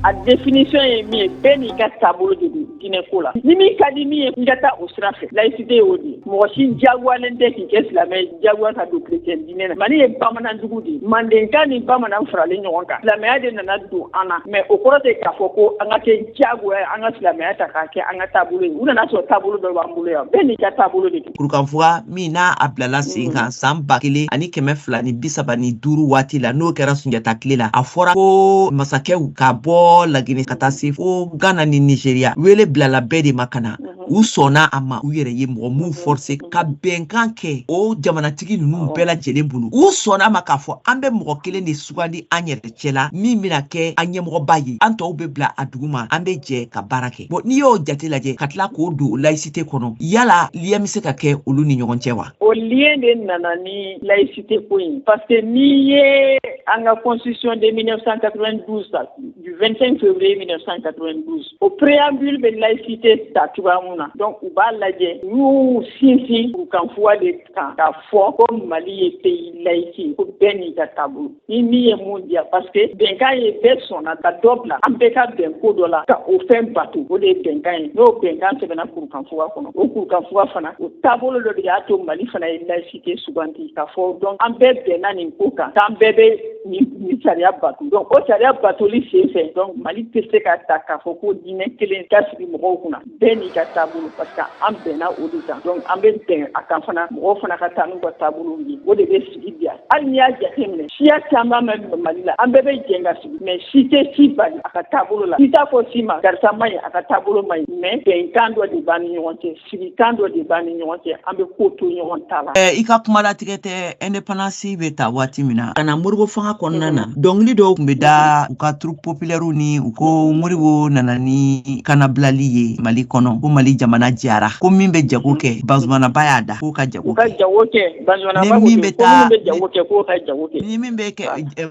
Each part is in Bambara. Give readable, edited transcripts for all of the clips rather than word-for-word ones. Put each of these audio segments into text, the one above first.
A définition ye min ye, bɛɛ n'i ka taabolo de don diinɛ ko la. Ni min ka di min ye, i ka taa o sira fɛ. Laïcité y'o de ye. Mɔgɔ si diyagoyalen tɛ k'i kɛ silamɛ ye, diyagoya ka don chrétien diinɛ na. Mali ye bamanan dugu de ye. Mandenkan ni bamanan faralen ɲɔgɔn kan, silamɛya de nana don an na. Mais o kɔrɔ tɛ k'a fɔ ko an ka kɛ diyagoya an ka silamɛya ta k'a kɛ an ka taabolo ye. U nana sɔrɔ taabolo dɔ b'an bolo yan. Bɛɛ n'i ka taabolo de don. Kurukanfuga min n'a a bilala sen kan san 1235 waati la, n'o kɛra Sunjata tile la, a fɔra ko masakɛw ka bɔ Laginɛ ka taa se fo Gana ni Nigeriya, wele bilala bɛɛ de ma ka na. U sɔnna a ma u yɛrɛ ye, mɔgɔ m'u forcé ka bɛnkan kɛ. O jamanatigi ninnu bɛɛ lajɛlen bolo, u sɔnna a ma k'a fɔ an bɛ mɔgɔ kelen de sugandi an yɛrɛ cɛla min bɛna kɛ an ɲɛmɔgɔba ye, an tɔw bɛ bila a duguma, an bɛ jɛ ka baara kɛ. Bon, n'i y'o jate lajɛ ka tila k'o don laïcité kɔnɔ, yala lien bɛ se ka kɛ olu ni ɲɔgɔn cɛ wa? O lien de nana ni laïcité ko in, parce que n'i ye an ka constitution de 1992 ta, du 25 février 1992, o préambule bɛ laïcité ta cogoya mun na, donc u b'a lajɛ, u y'u sinsin kurukanfuga de kan k'a fɔ ko Mali ye pays laïque, ko bɛɛ n'i ka taabolo, ni min ye mun diya, parce que bɛnkan ye bɛɛ sɔnna ka dɔ bila, an bɛɛ ka bɛn ko dɔ la ka o fɛn bato, o de ye bɛnkan ye. N'o bɛnkan sɛbɛnna kurukanfuga kɔnɔ, o kurukanfuga fana, o taabolo dɔ de y'a to Mali fana ye laïcité suganti, k'a fɔ donc an bɛɛ bɛnna nin ko kan, k'an bɛɛ bɛ nin sariya bato. Donc o sariya batoli sen fɛ, donc Mali tɛ se ka ta k'a fɔ ko diinɛ kelen ka sigi mɔgɔw kunna. Bɛɛ n'i ka taabolo, parce que an bɛnna o de kan. Donc an bɛ bɛn a kan fana, mɔgɔw fana ka taa n'u ka taabolow ye, o de bɛ sigi diya. Hali n'i y'a jateminɛ, siya caman bɛ Mali la, an bɛɛ bɛ jɛn ka sigi, mais si tɛ si bali a ka taabolo la. Si t'a fɔ si ma karisa man ɲi, a ka taabolo man ɲi, mais bɛnkan dɔ de b'an ni ɲɔgɔn cɛ, sigikan dɔ de b'an ni ɲɔgɔn cɛ, an bɛ ko to ɲɔgɔn ta la. I ka kuma latigɛ tɛ, indépendance bɛ ta waati min na ka na Modibo fanga kɔnɔna na, dɔnkili dɔw tun bɛ da u ka troupe populaire ni u ko Modibo nana ni kanabilali ye Mali kɔnɔ, ko Mali jamana jara, ko min bɛ jago kɛ, Bazumanaba y'a da k'o ka jago kɛ, jago kɛ, Bazumanaba ni min bɛ taa bɛ jago kɛ, k'o ka jago kɛ, ni min bɛ kɛ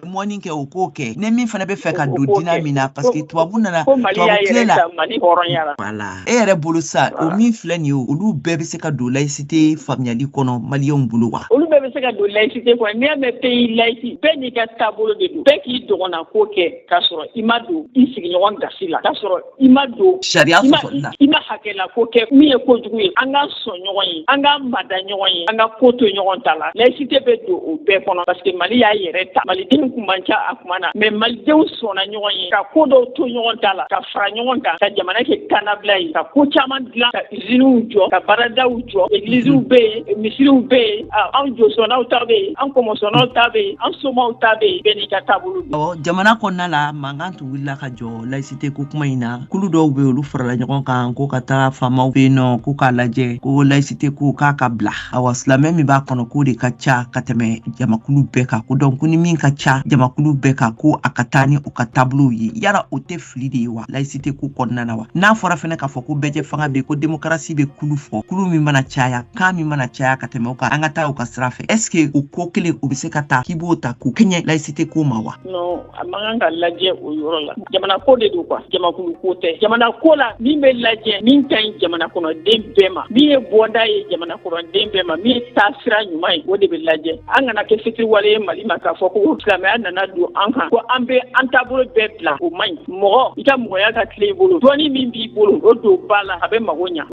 mɔni kɛ, o k'o kɛ, ni min fana bɛ fɛ ka don diinɛ min na, parce que tubabu nana tubabu tile la. Mali hɔrɔnya. Voilà, e yɛrɛ bolo sa, o min filɛ nin ye, olu bɛɛ bɛ se ka don laïcité faamuyali kɔnɔ maliyɛnw bolo wa? Olu bɛɛ bɛ se ka don laïcité kɔnɔ. N'i y'a mɛn pays laïque, bɛɛ n'i ka taabolo de don. Bɛɛ k'i dɔgɔnna ko kɛ k'a sɔrɔ i ma don i sigiɲɔgɔn gasi la, k'a sɔrɔ i ma don sariya sɔsɔli la, i ma hakɛla ko kɛ min ye kojugu ye. An ka sɔn ɲɔgɔn ye, an ka mada ɲɔgɔn ye, an ka ko to ɲɔgɔn ta la. Laïcité bɛ don o bɛɛ kɔnɔ, parce que Mali y'a yɛrɛ ta. Malidenw kun man ca a kuma na, mais malidenw sɔnna ɲɔgɔn ye ka ko dɔw to ɲɔgɔn ta la, ka fara ɲɔgɔn kan, ka jamana kɛ kannabila ye, ka ko caman dilan, ka usiniw jɔ, ka baaradaw jɔ. Egiliziw bɛ yen, misiriw bɛ yen, anw josɔnnaw ta bɛ yen, an kɔmɔsɔnnaw ta bɛ yen, an somaw ta bɛ yen. Bɛɛ n'i ka taabolo don. Awɔ, jamana kɔnɔna la, mankan tun wulila ka jɔ laïcité ko kuma in na. Kulu dɔw bɛ, olu farala ɲɔgɔn kan ko ka taga faamaw bɛ yen nɔ, ko k'a lajɛ ko laïcité ko k'a ka bila. Awa, silamɛ min b'a kɔnɔ, k'o de ka ca ka tɛmɛ jamakulu bɛɛ kan, ko donc ko ni min ka ca jamakulu bɛɛ kan, ko a ka taa ni o ka taabolow ye. Yala o tɛ fili de ye wa laïcité ko kɔnɔna na wa? N'a fɔra fɛnɛ k'a fɔ ko bɛɛjɛ fanga bɛ, ko démocratie bɛ kulu fɔ, kulu min mana caya, kan min mana caya ka tɛmɛ o kan, an ka taa o ka sira fɛ, est ce que o ko kelen o bɛ se ka ta k'i b'o ta k'o kɛɲɛ laïcité ko ma wa? Non, a man kan ka lajɛ o yɔrɔ la. Jamana ko de don quoi, jamakulu ko tɛ. Jamana ko la, min bɛ lajɛ, min ka ɲi jamana kɔnɔden bɛɛ ma, min ye bɔda ye jamana kɔnɔden bɛɛ ma, min ye taasira ɲuman ye, o de bɛ lajɛ. An kana kɛ fitiriwale ye Mali ma k'a fɔ ko silamɛya nana don an kan, ko an bɛ an taabolo bɛɛ bila. O man ɲi. Mɔgɔ i ka mɔgɔya ka tile i bolo, dɔɔni min b'i bolo, o don ba la, a bɛ mago ɲa.